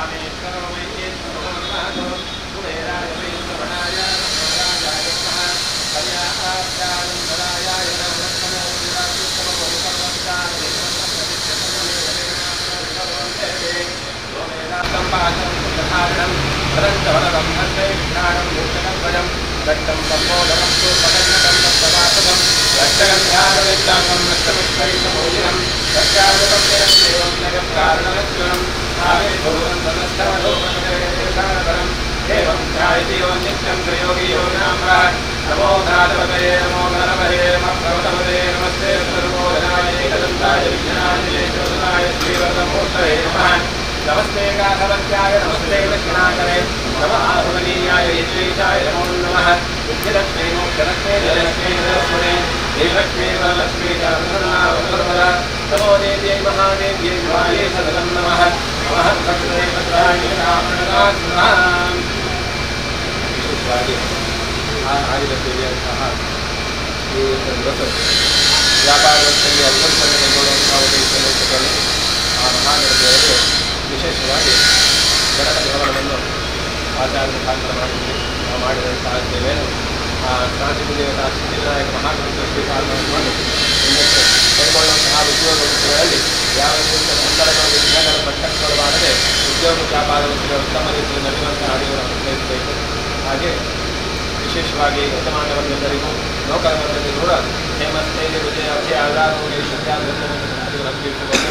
ಕಾಮೇಶ್ವರೋ ಮಹೇಶ್ವರೋ ಕುಬೇರಾಯ ವೈಶ್ರವಣಾಯ ನಮೋ ರಾಜಾಯ ನಮಃ ಕನ್ಯಾಭ್ಯಾನಂದರಾಯ रक्तं सम्बोधनं सूर्पकर्णकं रक्तवासकं रक्तगन्धारविद्दाङ्गं रक्तमुत्कैतभोजिनं रक्तामृतं निरन्देवं जगत् कारणमच्युतं आविर्भूतं ततस्थवलोकनरेशानपरम् एवं ध्यायति यो नित्यं प्रयोगी योगिनाम्रः। नमो धातवतये नमो गणपतये नमः प्रवतपतये नमस्ते सर्वोधनाय एकदन्ताय विघ्नाय जयचोदनाय श्रीवरदमूर्तये नमः। नमस्ते गाधवत्याय नमस्ते दक्षिणाकरे नम आहुवनीयाय यज्ञेशाय नमो नमः। विद्यलक्ष्मी मोक्षलक्ष्मी जयलक्ष्मी सरस्वती श्रीलक्ष्मी वरलक्ष्मी च नमो देव्यै महादेव्यै शिवायै सततं नमः। नमः भद्रे भद्राय ಪ್ರಣತಾಸ್मः। ವಿಶೇಷವಾಗಿ ಆ ಆದಿಲಕ್ಷ್ಮಿಯಂತಹ ಈ ದಿವಸ ವ್ಯಾಪಾರ ವ್ಯವಸ್ಥೆಯಲ್ಲಿ ಅಭಿವೃದ್ಧಿಯನ್ನು ಕೈಗೊಳ್ಳುವಂತಹ ಉದ್ದೇಶವನ್ನು ಇಟ್ಟುಕೊಂಡು ಆ ಮಹಾಗಣಪತಿಯವರಿಗೆ ವಿಶೇಷವಾಗಿ ಗಣಪತಿ ಹವನವನ್ನು ಆಚಾರ ಮುಖಾಂತರ ಮಾಡಿದ್ವಿ. ನಾವು ಮಾಡಿದಂತಹ ಸೇವೆಯನ್ನು ಆ ಶಾಂತಿ ದೇವತಾ ಸಿದ್ಧಿವಿನಾಯಕ ಮಹಾಗಣಪತಿ ಸ್ವೀಕಾರ ಮಾಡಿಕೊಂಡು ಮುಂದಕ್ಕೆ ಕೈಗೊಳ್ಳುವಂತಹ ಉದ್ಯೋಗ ವೃತ್ತಿಗಳಲ್ಲಿ ಯಾವ ರೀತಿಯ ತೊಂದರೆಗಳು, ವಿಘ್ನಗಳು, ಸಂಕಟಗಳು ಬಾರದೆ ಉದ್ಯೋಗ ವ್ಯಾಪಾರ ವೃತ್ತಿಗಳು ಉತ್ತಮ ರೀತಿಯಲ್ಲಿ ನಡೆಯುವಂತಹ ದೇವರು ಅನುಗ್ರಹಿಸಬೇಕು. ಹಾಗೆ ವಿಶೇಷವಾಗಿ ಯಜಮಾನವರ್ಗದವರಿಗೂ ನೌಕರವರ್ಗದವರಿಗೂ ಕೂಡ ಕ್ಷೇಮಸ್ಥೈರ್ಯ ವಿಜಯ ಅಭಯ ಆರೋಗ್ಯ ಐಶ್ವರ್ಯಾಭಿವೃದ್ಧಿಯನ್ನು ದೇವರು ಅನುಗ್ರಹಿಸಿಕೊಂಡು,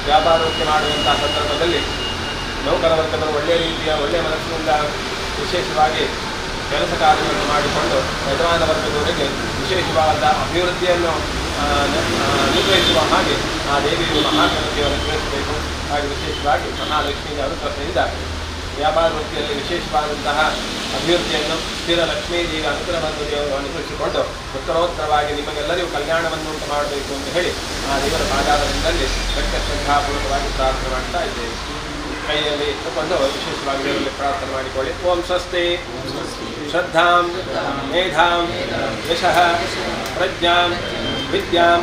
ವ್ಯಾಪಾರ ವೃತ್ತಿ ಮಾಡುವಂತಹ ಸಂದರ್ಭದಲ್ಲಿ ನೌಕರ ವರ್ಗದವರು ಒಳ್ಳೆಯ ರೀತಿಯ ಒಳ್ಳೆಯ ಮನಸ್ಸಿನಿಂದ ವಿಶೇಷವಾಗಿ ಕೆಲಸ ಕಾರ್ಯಗಳನ್ನು ಮಾಡಿಕೊಂಡು ಯಜಮಾನ ವರ್ಗದವರಿಗೆ ವಿಶೇಷವಾದ ಅಭಿವೃದ್ಧಿಯನ್ನು ಅನುಗ್ರಹಿಸುವ ಹಾಗೆ ಆ ದೇವಿಯು ಮಹಾಗಣಪತಿಯನ್ನು ಅನುಗ್ರಹಿಸಬೇಕು. ಹಾಗೆ ವಿಶೇಷವಾಗಿ ಮಹಾಲಕ್ಷ್ಮಿಯ ಅನುಗ್ರಹದಿಂದ ವ್ಯಾಪಾರ ವೃತ್ತಿಯಲ್ಲಿ ವಿಶೇಷವಾದಂತಹ ಅಭಿವೃದ್ಧಿಯನ್ನು ಸ್ಥಿರ ಲಕ್ಷ್ಮೀ ದೇವಿಯ ಅನುಗ್ರಹವನ್ನು ದೇವರು ಅನುಗ್ರಹಿಸಿಕೊಂಡು ಉತ್ತರೋತ್ತರವಾಗಿ ನಿಮಗೆಲ್ಲರಿಗೂ ಕಲ್ಯಾಣವನ್ನು ಉಂಟು ಮಾಡಬೇಕು ಅಂತ ಹೇಳಿ ಆ ದೇವರ ಪಾದಾರವಿಂದದಲ್ಲಿ ಭಕ್ತ ಶ್ರದ್ಧಾಪೂರ್ವಕವಾಗಿ ಪ್ರಾರ್ಥನೆ ಮಾಡ್ತಾ ಇದ್ದೇವೆ. ಕೈಯಲ್ಲಿ ಇಟ್ಟುಕೊಂಡು ವಿಶೇಷವಾಗಿ ದೇವರಲ್ಲಿ ಪ್ರಾರ್ಥನೆ ಮಾಡಿಕೊಳ್ಳಿ. ಓಂ ಸ್ವಸ್ತಿ. ಶ್ರದ್ಧಾಂ ಮೇಧಾಂ ಯಶಃ ಪ್ರಜ್ಞಾಂ ವಿದ್ಯಾಂ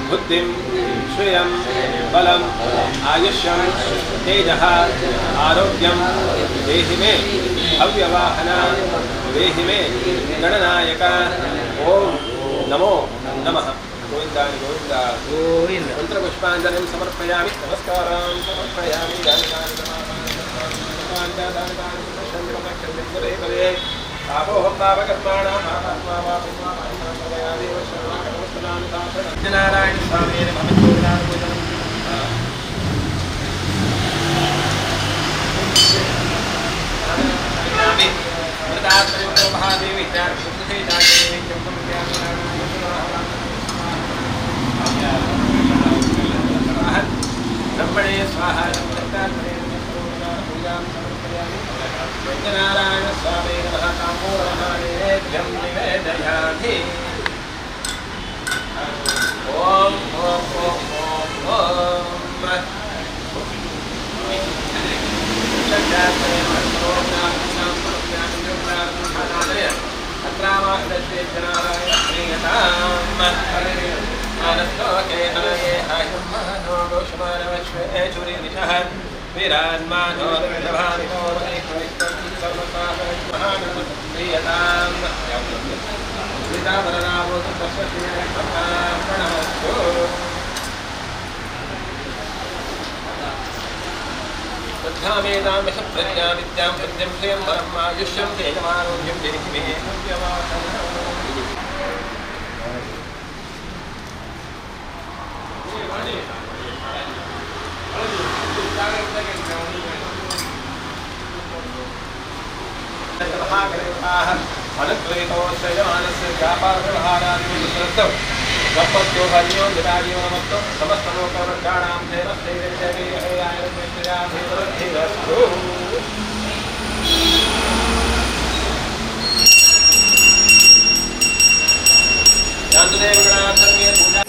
ಬುದ್ಧಿಂ ಶ್ರಿಯಂ ಬಲಂ ಆಯುಷ್ಯಂ ತೇಜಃ ಆರೋಗ್ಯಂ ದೇಹಿ ಮೇ ಹವ್ಯವಾಹನ ದೇಹಿ ಮೇ ಗಣನಾಯಕ. ಓಂ ನಮೋ ನಮಃ. ಗೋವಿಂದಾಯ ಗೋವಿಂದ. ಗೋವಿಂದ. ಮಂತ್ರಪುಷ್ಪಾಂಜಲಿಂ ಸಮರ್ಪಯಾಮಿ. ನಮಸ್ಕಾರಾಂ ಸಮರ್ಪಯಾಮಿ. ಯಾನಿ ತಾನಿ ಸಮಾಪಾನಿ ಪಾಪೋಹಂ ಪಾಪಕರ್ಮಾಣಾಂ ಪಾಪಾತ್ಮಾ ಸತ್ಯನಾರಾಯಣ ಸ್ವಾಮಿ ನಮಃ. ಪೂಜനം. ಮಹಾದೇವಿ. ಬ್ರಹ್ಮಣೇ ಸ್ವಾಹ. ಪೂಜಾಂ ಸಮರ್ಪಯಾಮಿ. ಯಜ್ಞನಾರಾಯಣ ಸ್ವಾಮಿ ನಮಃ. ತಾಂಬೂಲ ಮಹಾನೇದ್ಯಂ ನಿವೇದಯಾಮಿ. ಓಂ ಓಂ ಓಂ ಓಂ ಓಂ. ಪ್ರಿಯತಾಂ. श्रद्धामेधां यशप्रज्ञां विद्यां बुद्धिं श्रियं बलम् आयुष्यं तेजमारोग्यं देहि मे अनुग्रहीतो यजमानस्य व्यापारव्यवहारादिविषयस्तौ दम्पत्योः अन्योन्यताजीवनमस्तु। समस्तलोकवृक्षाणां क्षेमस्थैर्यैर्यैर्यैर्यैर्यैर्यैरस्तु। शान्तदेवगणार्थं पूजा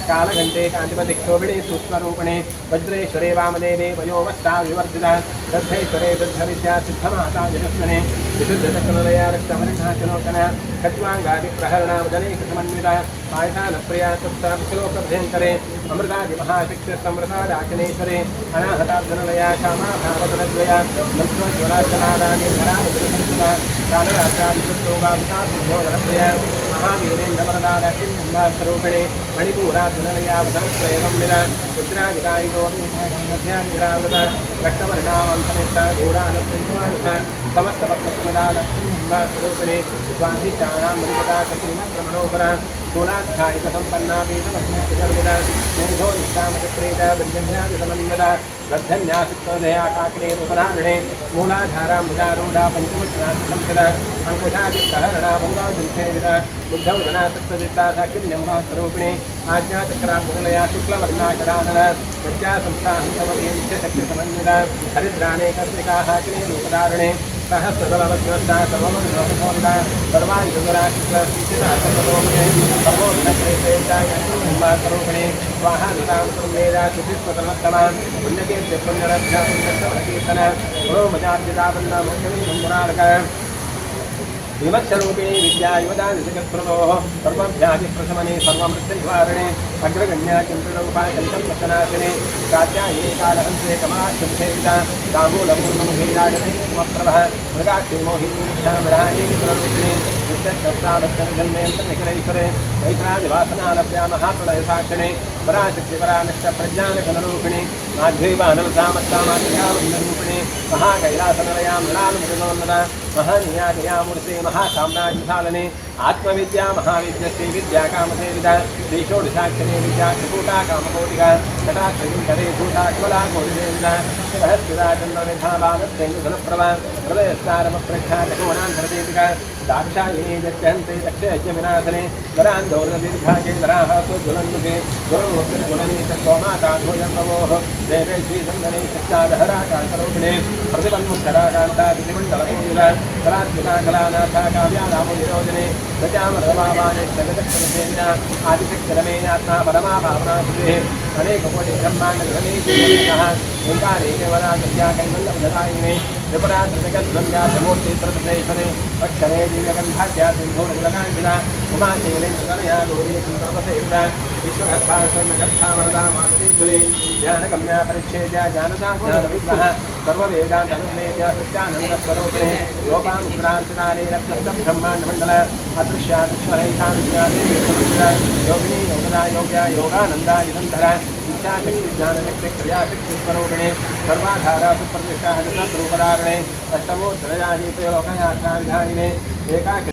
कालघण्टे कान्तिमतिक्षोभिणे सूक्ष्मरूपिणे वज्रेश्वरे वामदेवे वयोवस्ता विवर्धिता श्रद्धेश्वरे वृद्धविद्या सिद्धमाता यशस्विने विशुद्धचक्रलया रक्तवर्णाचलोचना खट्वाङ्गादिप्रहरणावदनेकसमन्विता पायसानप्रिया तत्सा विश्लोकभयङ्करे अमृतादिमहाशक्तिसमृतादाकिनेश्वरे अनाहताब्धनलया क्षामाभावतनद्वया मन्त्रोज्वलाक्षणादानिर्भरावदनसंस्कृता कालरात्रादिशुद्धोगामितासिद्धोदरप्रिया महावीरेन्द्रवरदारकिन्नस्वरूपिणे मणिपूराधनलया वदनत्रयगम्यता रुद्रादिकायिकोऽभिरावृता रक्तवर्णावन्तनिष्ठा गूढानप्रियमानुषा समस्तपत्मदालक्ष्मीरूपिणे स्वाधिष्ठानां मणिपदा कपिलक्रमणोपरा स्थूलाध्यायिकसम्पन्ना पीठमस्मिर्विदा मेघोनिष्ठामचक्रेत वृजन्यादिसमन्विता बद्धन्यासिक्तोदया काकिणे उपधारणे मूलाधारामृतारूढा पञ्चमक्षरासंस्कृता अङ्कुशादिप्रहरणा भङ्गाजुल्फेविदा बुद्धौ धनासक्तजिता साकिन्यम्बास्वरूपिणे आज्ञाचक्राभुवनया शुक्लवर्णाकरानन प्रत्यासंस्थाहंसवती नित्यशक्तिसमन्विता हरिद्राणे कर्तिकाहाकिने रूपधारणे सहस्रबलवद्वस्ता सर्वमन्वसमोदिता सर्वायुधराशुक्लसूचिता सर्वोधनक्रेतेजायस्वरूपिणे स्वाहा संवेदा शुचिस्वतमत्तमा पुण्यकीर्ति पुण्यरभ्या पुण्यश्रवणकीर्तन गुरोमजार्जितावन्ना मोक्षवीरमुरारक विमत्सरूपिणी विद्या युवदा जगत्प्रदोः सर्वभ्याधिप्रशमने सर्वमृत्युनिवारणे अग्रगण्या चिन्तरूपा कलितं कात्यायने कालहंसे कमाक्षसेविता ताम्बूलपूर्णमुखीराजते समप्रभः मृगाक्षी मोहिनी नित्यशस्त्राभक्षणजन्मेऽन्तर्निखिलेश्वरे वैश्रादिवासनालभ्या महाप्रलयसाक्षिणे पराशक्तिपरानिष्ठ प्रज्ञानघनरूपिणे माध्वीवानलसामत्तामाध्यावन्दरूपिणे महाकैलासनलया मृणालमुदोन्नता महानियाजयामूर्ते महासाम्राज्यसालने आत्मविद्या महाविद्या श्रीविद्या कामसेविता श्रीषोडशाक्षरे विद्या त्रिकूटा कामकोटिका कटाक्षयुङ्करे भूता कमला कोटिदेविता शिवहस्तिदा चन्द्रनिभा बालस्तेन्दुधनप्रभा हृदयस्तारमप्रख्या चकोणान्तरदीपिका दाक्षायिनी जत्यन्ते दक्षयज्ञविनाशने वरान्धौर्दीर्घाके वराहासोज्ज्वलन्मुखे गुरुमुक्तिर्गुणनीत सोमाता भोजन्नवोः देवे श्रीसन्दने शक्तादहराकान्तरूपिणे प्रतिपन्मुखराकान्ता तिथिमण्डलपूजिता कलात्मिका कलानाथा काव्यानामोनिरोजने प्रजामरवावाने जगदक्षरसेविना आदिशक्तिरमेयात्मा परमा भावना अनेककोटिब्रह्माण्डघनेशः ओङ्कारे केवलाकृत्या कैवल्यप्रदायिने त्रिपुरात्रिजगद्वन्द्या त्रिमूर्तिप्रदशेश्वरे अक्षरे दिव्यगन्धाख्या सिन्धूरकुलकाञ्चना उमाशैलेन्द्रतनया गौरी सुन्दरसेविता विश्वगर्भा स्वर्णगर्भा वरदा मातृश्वरी ज्ञानगम्या परिच्छेद्या ज्ञानदा ज्ञानविग्रह सर्ववेदान्तनुमेद्या सत्यानन्दस्वरूपिणे लोकानुग्रान्तिनारे रक्तब्रह्माण्डमण्डल अदृश्यादृश्वरहिता विद्या योगिनी योगदा योग्या योगानन्दा युगन्धर इच्छाशक्ति ज्ञानशक्ति क्रियाशक्तिस्वरूपिणे सर्वाधारा सुप्रतिष्ठा रूपधारणे अष्टमोत्तरजानीते लोकयात्रा विधायिने एकाकी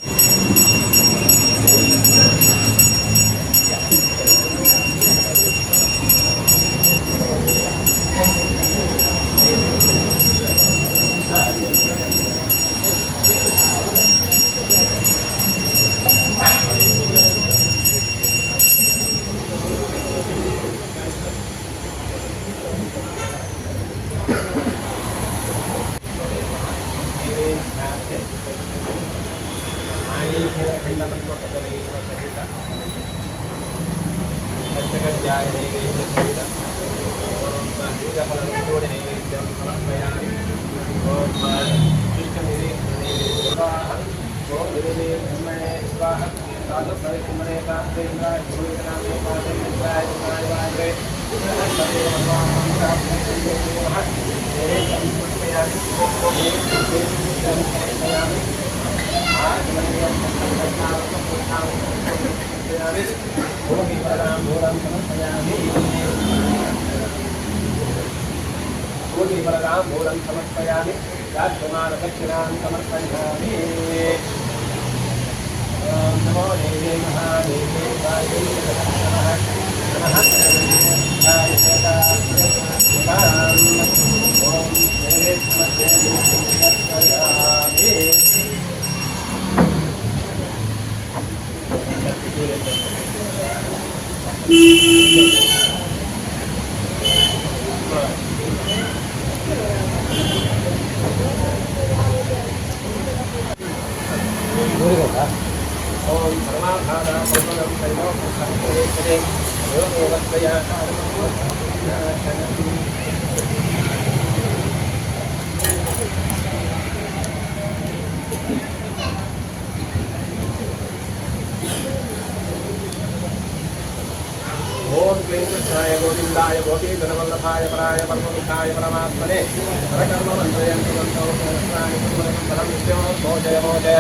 समर्पयामि याज्यमानदक्षिणां समर्पयामि। ॐ नमो देवे महादेवे वायुवे नमः नमः ॐ समर्पयामि। ओम सर्वाधारा सर्वं एवमेव त्वया ओम क्लीं कृष्णाय गोविन्दाय गोपीजनवल्लभाय पराय परममुखाय परमात्मने परकर्ममन्त्रयन्तु परं मोजय मोजय।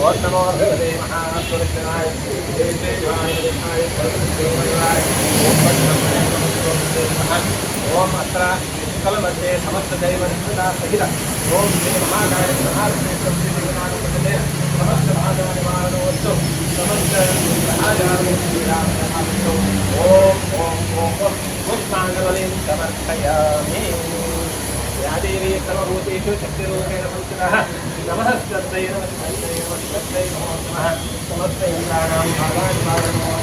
ओम नमो भगवते महासुरक्षणाय ओम अत्र स्थलमध्ये समस्तदैवनिष्ठता सहित ओम श्री महाकाय महाश्रेष्ठे समस्त भागनिवारणोऽस्तु समस्त ओम ओम ओम ओम पुष्पाञ्जलिं समर्पयामि। या देवी सर्वभूतेषु शक्तिरूपेण संस्थितः नमः स्तस्यै नमः स्तस्यै नमः स्तस्यै नमो नमः। समस्त इन्द्राणां भागानिवारणो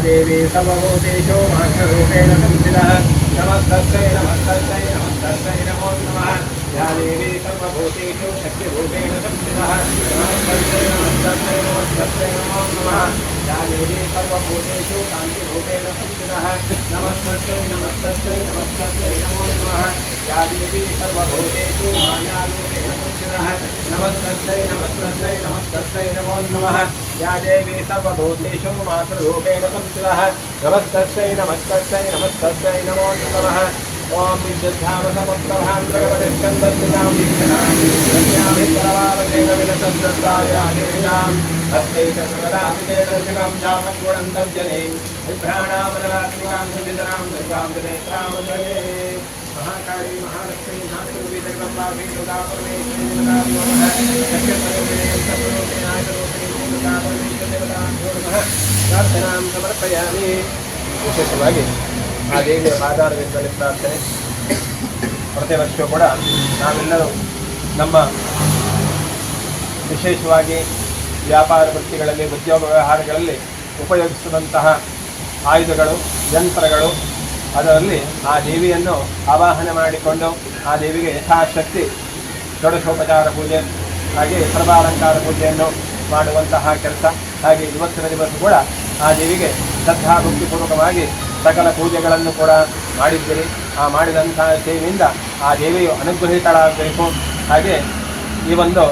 देवी सर्वभूतेषु मातृरूपेण संस्थितः। नमस्तस्यै नमस्तस्यै नमस्तस्यै नमो नमः। या देवी सर्वभूतेषु शक्तिरूपेण संस्थितः। नमस्तस्यै नमस्तस्यै नमस्तस्यै नमो नमः। या देवी सर्वभूतेषु कान्तिरूपेण संस्थितः। नमस्तस्यै नमस्तस्यै नमस्तस्यै नमो नमः। या देवी सर्वभूतेषु मायारूपेण संस्थितः। नमस्तस्यै नमस्तस्यै नमस्तस्यै नमो नमः। या देवी सर्वभूतेषु मातृरूपेण संस्थितः। नमस्तस्यै नमस्तस्यै नमस्तस्यै नमो नमः। ॐ विद्युद्धामसमुत्प्रभां प्रगपतिस्कन्दस्थितां वीक्षणां कन्याभिपरवावतेन विलसद्दत्तायादेशाम् अस्मै सर्वदापिते दर्शकां जामं तज्जने बिभ्राणामनरात्मिकां सुवितरां दुर्गां नेत्रां जये महाकाली महालक्ष्मी महासुरभि जगदम्बा दुर्गा परमेश्वरी देवता सत्यस्वरूपिणे सत्स्वरूपिणे नायकरूपिणे दुर्गा परमेश्वरी देवतां नमः। ಪ್ರಾರ್ಥನಾಂ ಸಮರ್ಪಯಾಮಿ. ವಿಶೇಷವಾಗಿ ಆ ದೇವಿಯ ಪಾದಾರವಿಂದದಲ್ಲಿ ಪ್ರಾರ್ಥನೆ. ಪ್ರತಿ ವರ್ಷವೂ ಕೂಡ ನಾವೆಲ್ಲರೂ ನಮ್ಮ ವಿಶೇಷವಾಗಿ ವ್ಯಾಪಾರ ವೃತ್ತಿಗಳಲ್ಲಿ, ಉದ್ಯೋಗ ವ್ಯವಹಾರಗಳಲ್ಲಿ ಉಪಯೋಗಿಸುವಂತಹ ಆಯುಧಗಳು, ಯಂತ್ರಗಳು, ಅದರಲ್ಲಿ ಆ ದೇವಿಯನ್ನು ಆವಾಹನೆ ಮಾಡಿಕೊಂಡು ಆ ದೇವಿಗೆ ಯಥಾಶಕ್ತಿ ಷೋಡಶೋಪಚಾರ ಪೂಜೆ ಹಾಗೆ ಸರ್ವಾಲಂಕಾರ ಪೂಜೆಯನ್ನು ಮಾಡುವಂತಹ ಕೆಲಸ. ಹಾಗೆ ಇವತ್ತಿನ ದಿವಸ ಕೂಡ ಆ ದೇವಿಗೆ ಶ್ರದ್ಧಾಭಕ್ತಿಪೂರ್ವಕವಾಗಿ ಸಕಲ ಪೂಜೆಗಳನ್ನು ಕೂಡ ಮಾಡಿದ್ದೀರಿ. ಆ ಮಾಡಿದಂತಹ ಸೇವೆಯಿಂದ ಆ ದೇವಿಯು ಅನುಗ್ರಹಿತಳಾಗಬೇಕು. ಹಾಗೆ ಈ ಒಂದು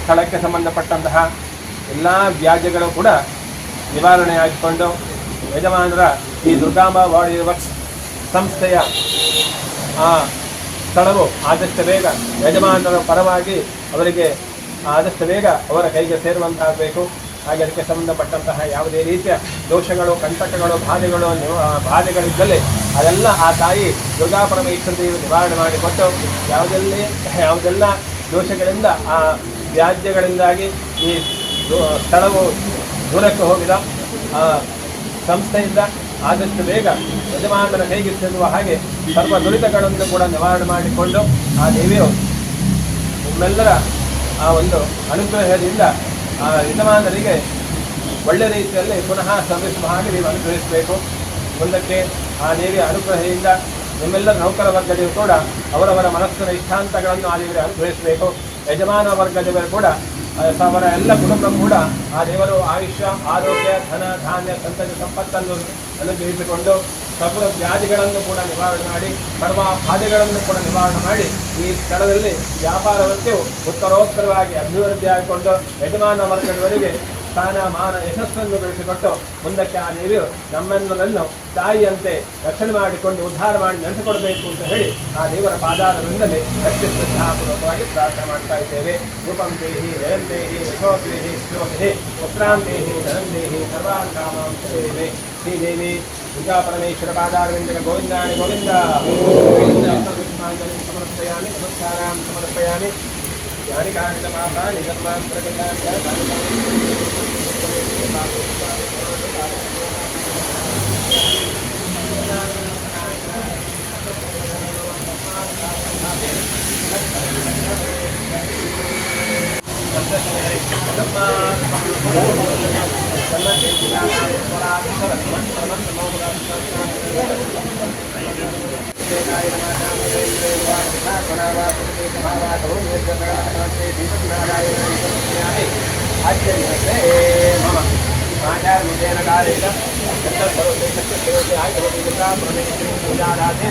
ಸ್ಥಳಕ್ಕೆ ಸಂಬಂಧಪಟ್ಟಂತಹ ಎಲ್ಲ ವ್ಯಾಜ್ಯಗಳು ಕೂಡ ನಿವಾರಣೆಯಾಗಿಕೊಂಡು ಯಜಮಾನರ ಈ ದುರ್ಗಾಂಬ ಬಾಡಿ ವರ್ಕ್ಸ್ ಸಂಸ್ಥೆಯ ಆ ಸ್ಥಳವು ಆದಷ್ಟು ಬೇಗ ಯಜಮಾನರ ಪರವಾಗಿ ಅವರಿಗೆ ಆದಷ್ಟು ಬೇಗ ಅವರ ಕೈಗೆ ಸೇರುವಂತಾಗಬೇಕು. ಹಾಗೆ ಅದಕ್ಕೆ ಸಂಬಂಧಪಟ್ಟಂತಹ ಯಾವುದೇ ರೀತಿಯ ದೋಷಗಳು, ಕಂಟಕಗಳು, ಬಾಧೆಗಳು ಬಾಧೆಗಳಿದ್ದಲ್ಲಿ ಅದೆಲ್ಲ ಆ ತಾಯಿ ದುರ್ಗಾ ಪರಮೇಶ್ವರ ದೇವಿ ನಿವಾರಣೆ ಮಾಡಿಕೊಟ್ಟು ಯಾವುದೆಲ್ಲ ದೋಷಗಳಿಂದ ಆ ವ್ಯಾಜ್ಯಗಳಿಂದಾಗಿ ಈ ಸ್ಥಳವು ದೂರಕ್ಕೆ ಹೋಗಿದ ಆ ಸಂಸ್ಥೆಯಿಂದ ಆದಷ್ಟು ಬೇಗ ಯಜಮಾನರ ಕೈಗೆ ಸೇರುವ ಹಾಗೆ ಸರ್ವ ದುರಿತಗಳನ್ನು ಕೂಡ ನಿವಾರಣೆ ಮಾಡಿಕೊಂಡು ಆ ದೇವಿಯು ನಿಮ್ಮೆಲ್ಲರ ಆ ಒಂದು ಅನುಗ್ರಹದಿಂದ ಆ ಯಜಮಾನರಿಗೆ ಒಳ್ಳೆ ರೀತಿಯಲ್ಲಿ ಪುನಃ ಸರ್ವಿಸುವ ಹಾಗೆ ನೀವು ಅನುಗ್ರಹಿಸಬೇಕು. ಮುಂದಕ್ಕೆ ಆ ದೇವಿಯ ಅನುಗ್ರಹದಿಂದ ನಿಮ್ಮೆಲ್ಲರ ನೌಕರ ವರ್ಗದವರು ಕೂಡ ಅವರವರ ಮನಸ್ಸಿನ ಇಷ್ಟಾಂತಗಳನ್ನು ಆ ದೇವರು ಅನುಗ್ರಹಿಸಬೇಕು. ಯಜಮಾನ ವರ್ಗದವರು ಕೂಡ ಅವರ ಎಲ್ಲ ಕುಟುಂಬ ಕೂಡ ಆ ದೇವರು ಆಯುಷ್ಯ, ಆರೋಗ್ಯ, ಧನ, ಧಾನ್ಯ, ಸಂತತಿ, ಸಂಪತ್ತನ್ನು ಅನುಗ್ರಹಿಸಿಕೊಂಡು ಸರ್ವ ವ್ಯಾಧಿಗಳನ್ನು ಕೂಡ ನಿವಾರಣೆ ಮಾಡಿ, ಸರ್ವ ಬಾಧೆಗಳನ್ನು ಕೂಡ ನಿವಾರಣೆ ಮಾಡಿ ಈ ಸ್ಥಳದಲ್ಲಿ ವ್ಯಾಪಾರವಂತೆ ಉತ್ತರೋತ್ತರವಾಗಿ ಅಭಿವೃದ್ಧಿಯಾಗಿಕೊಂಡು ಯಜಮಾನ ವರ್ಗದವರಿಗೆ ಸ್ಥಾನ, ಮಾನ, ಯಶಸ್ಸನ್ನು ಗಳಿಸಿಕೊಟ್ಟು ಮುಂದಕ್ಕೆ ಆ ದೇವಿಯು ನಮ್ಮೆಲ್ಲರನ್ನು ತಾಯಿಯಂತೆ ರಕ್ಷಣೆ ಮಾಡಿಕೊಂಡು ಉದ್ಧಾರ ಮಾಡಿ ನಡೆಸಿಕೊಡಬೇಕು ಅಂತ ಹೇಳಿ ಆ ದೇವರ ಪಾದಾರವಿಂದಲೇ ಭಕ್ತಿ ಶ್ರದ್ಧಾಪೂರ್ವಕವಾಗಿ ಪ್ರಾರ್ಥನೆ ಮಾಡ್ತಾ ಇದ್ದೇವೆ. ರೂಪಂ ದೇಹಿ, ಜಯಂ ದೇಹಿ, ಯಶೋ ದೇಹಿ, ಶ್ರೀ ಪುತ್ರಾಂ ದೇಹಿ, ಧನಂ ದೇಹಿ, ಸರ್ವಾನ್ ಕಾಮಾಂ ದೇವಿ ಶ್ರೀದೇವಿ ದುರ್ಗಾ ಪರಮೇಶ್ವರ ಪಾದಾರವಿಂದ ಗೋವಿಂದಾಣಿ ಗೋವಿಂದ ಪುಷ್ಪಾಂಜಲಿ ಸಮರ್ಪಯಾಮಿ, ನಮಸ್ಕಾರಾಂ ಸಮರ್ಪಯಾಮಿ. ಯಾನಿ ಕಾಣಿತ ಪಾಪಾನಿ ಕರ್ಮಾಂ ಪ್ರಕಟಾನಿ. ಆರಾಧ್ಯ.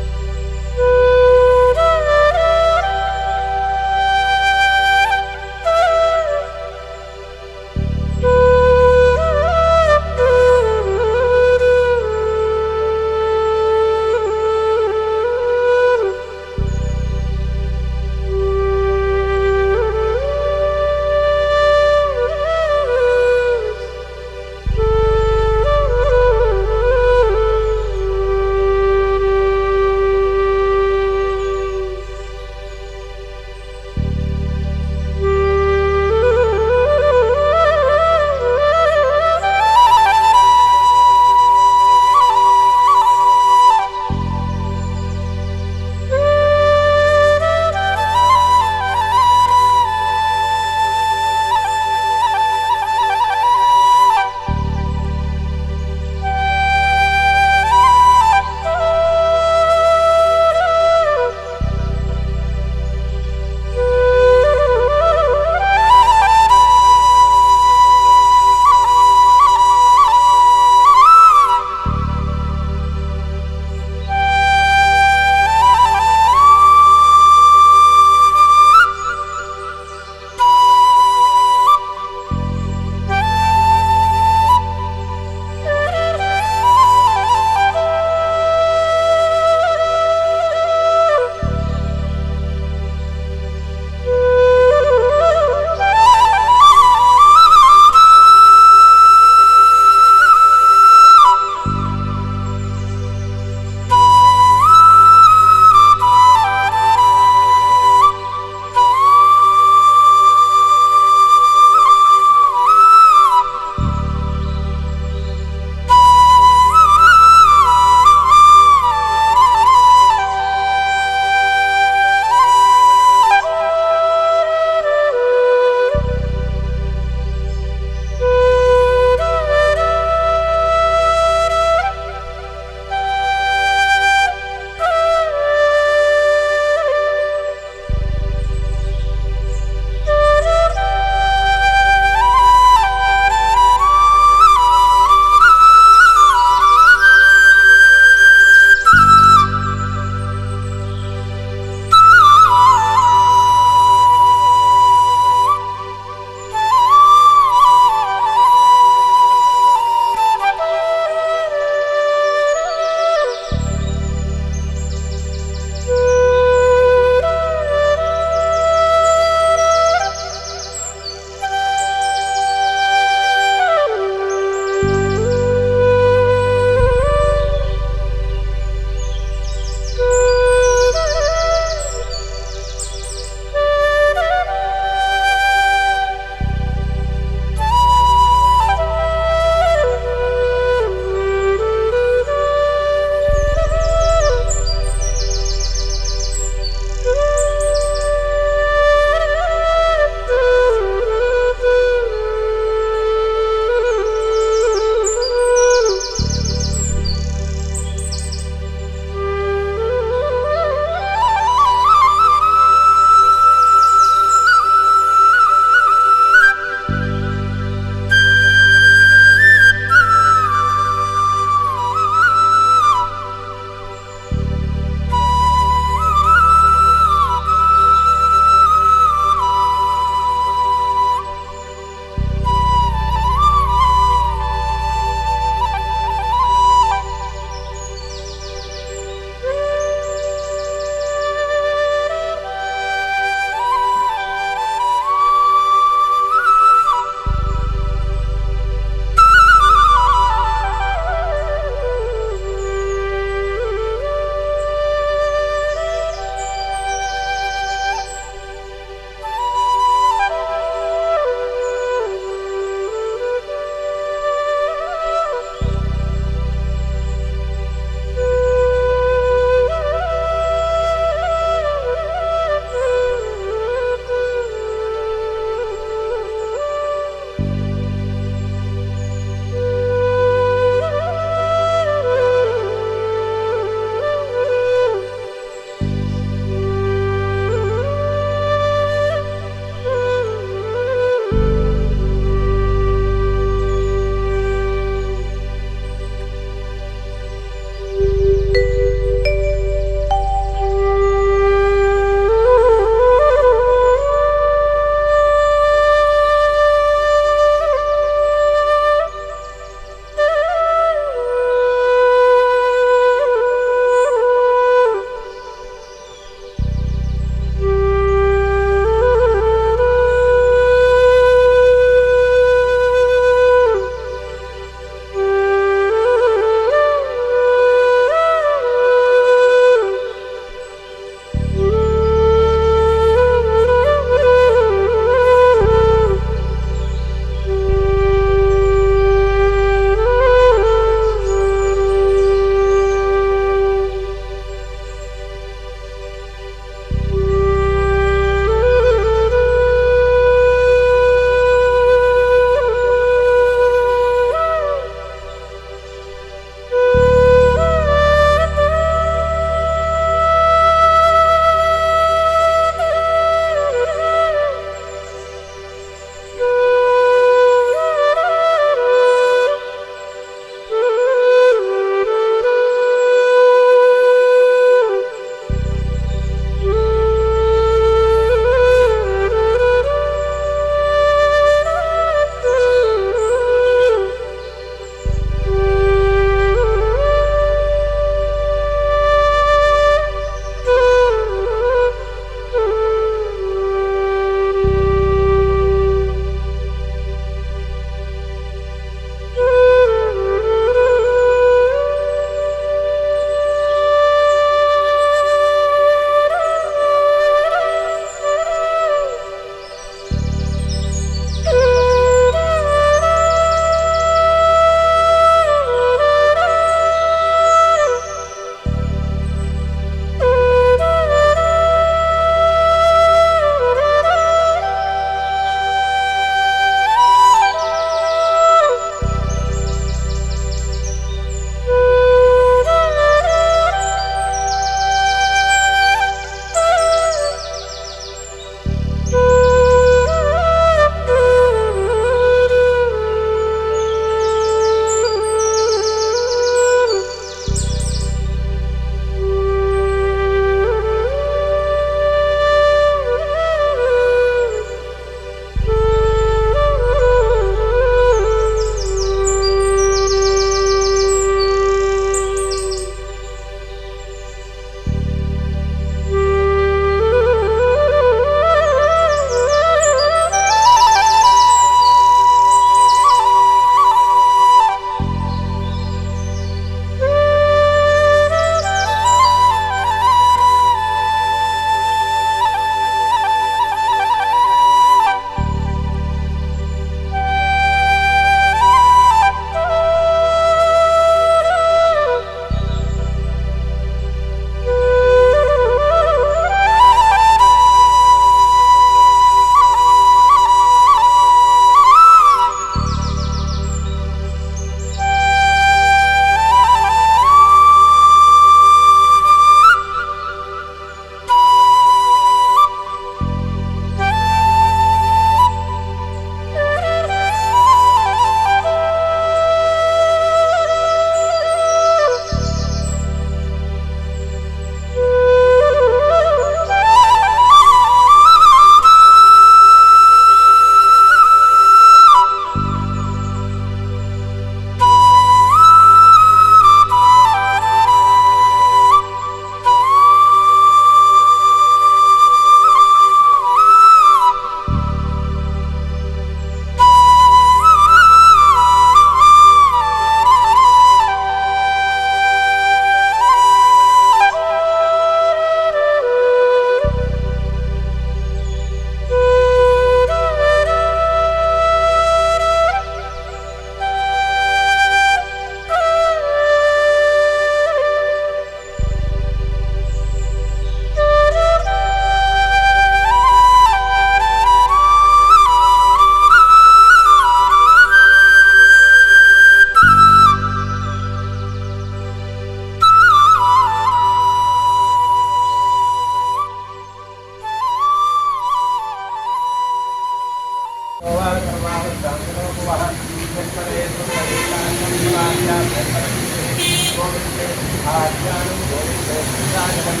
ರಾಘವಂ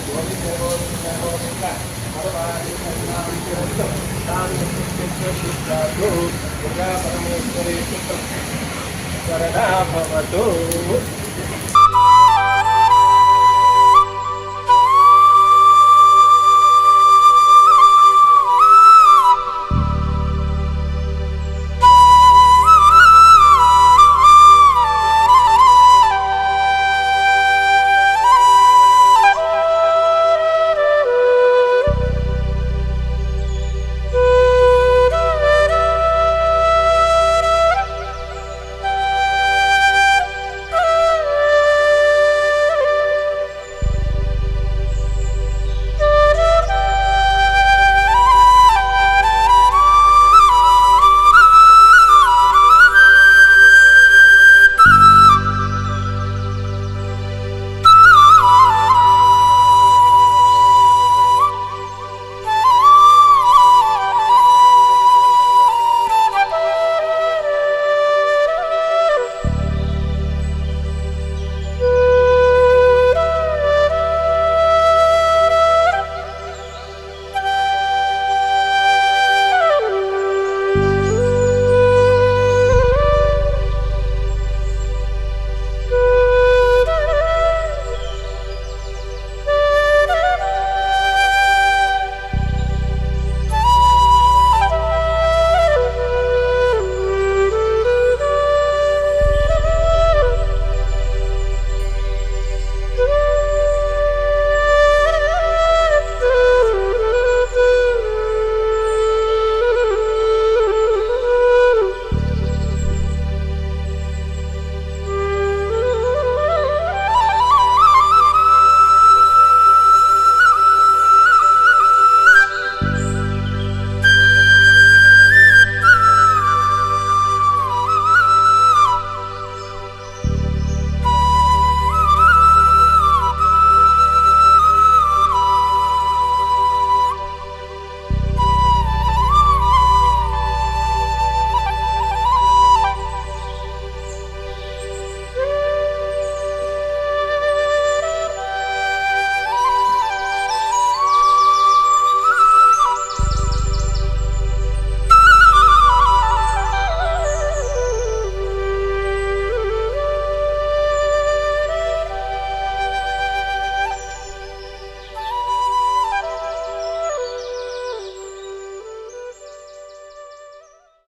ಗೋವಿಂದ ಗೋವಿಂದ ಗೋವಿಂದ ದುರ್ಗಾ ಪರಮೇಶ್ವರಿ ವರದಾ ಭವತು.